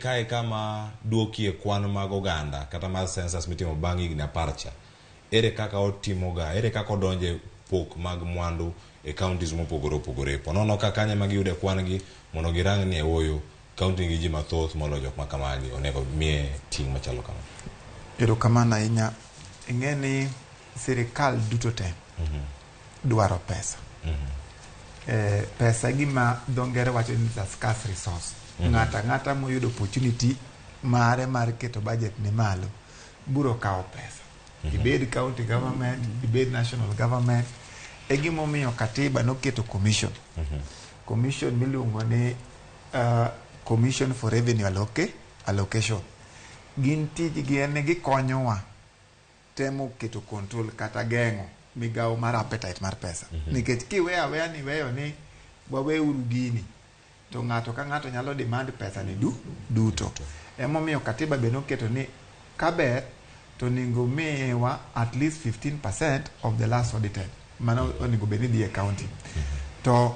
Kae kama duokie kwan mag oganda kata mar census mitimo bang' higni 10 cha, ere kaka otimoga, ere kaka odonje pok mag mwandu e counties mopogore opogore? Ponono ka kanye ma giyude kwan gi mondo girang ni ooyo county nigi ji mathoth moloyo jok ma kamagi onego miye ting' machalo kama. Erokamano ahinya. Ing'e ni sirikal duto te dwaro pesa. Pesa e gima dho ngere wacho ni is a scarce resource. Ng'ato ang'ata moyudo opportunity mare mar keto budget ne malo biro kawo pesa. Ibed county government, ibed national government. E gimomiyo katiba noketo commission. Commission miluongo ni Commission for Revenue Allocation. Gin tijgi en ni gikonyowa temo keto control kata geng'o migawo mar appetite mar pesa. Nikech kiweyo aweya ni iweyo ni waweuru gini, to ng'ato ka ng'ato nyalo demand pesa ni duto. Emomiyo katiba be noketo ni kaber to onego miwa at least 15% of the last audited. Mano onego bed ni dhi e county. To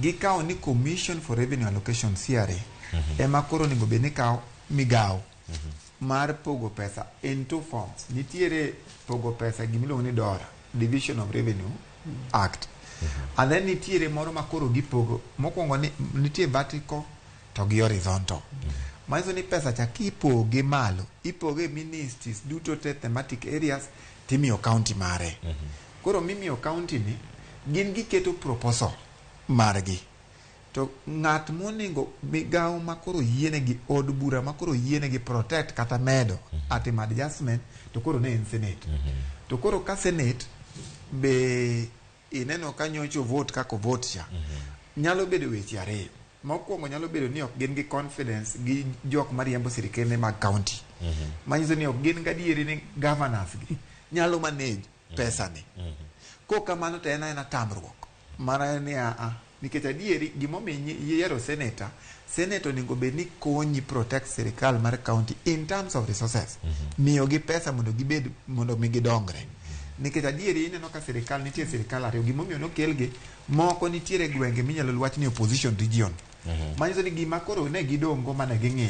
gikawo ni Commission for Revenue Allocation, CRA, ema koro onego bed ni kawo migawo mar pogo pesa in two forms. Nitiere pogo pesa gimiluongo ni DORA, Division of Revenue Act. And then nitiere moro ma koro gipogo. Mokwongo ni nitie vertical to gi horizontal. Manyiso ni pesa cha kipoge malo, ipoge e ministries duto te, thematic areas, timiyo county mare. Koro mimiyo county ni, gin giketo proposal margi. To ng'at monego migawo ma koro yienegi od bura ma koro yienegi protect kata medo atimo adjustment to koro ne en Senate. To koro ka Senate be ineno ka nyocha vote kaka vote cha, nyalo bedo weche ariyo. Mokwongo nyalo bedo ni ok gin gi confidence gi jok mariembo sirikende mag county. Manyiso ni ok gin gadieri ni governors gi nyalo manage pesa ni. Kok kamano to en aena tamruok. Mana ni a nikech adieri gimomiyo yiero senator, senator onego bed ni konyi protect sirikal mar county in terms of resources. Miyo gi pesa mondo gibed mondo mi gidongre. Nikech adieri ineno ka sirikal nitie sirikal ariyo, gimomiyo nokelgi moko nitiere gwenge minyalo wach ni opposition region. Manyiso ni gima koro ne gidong'go mane ging'iyo.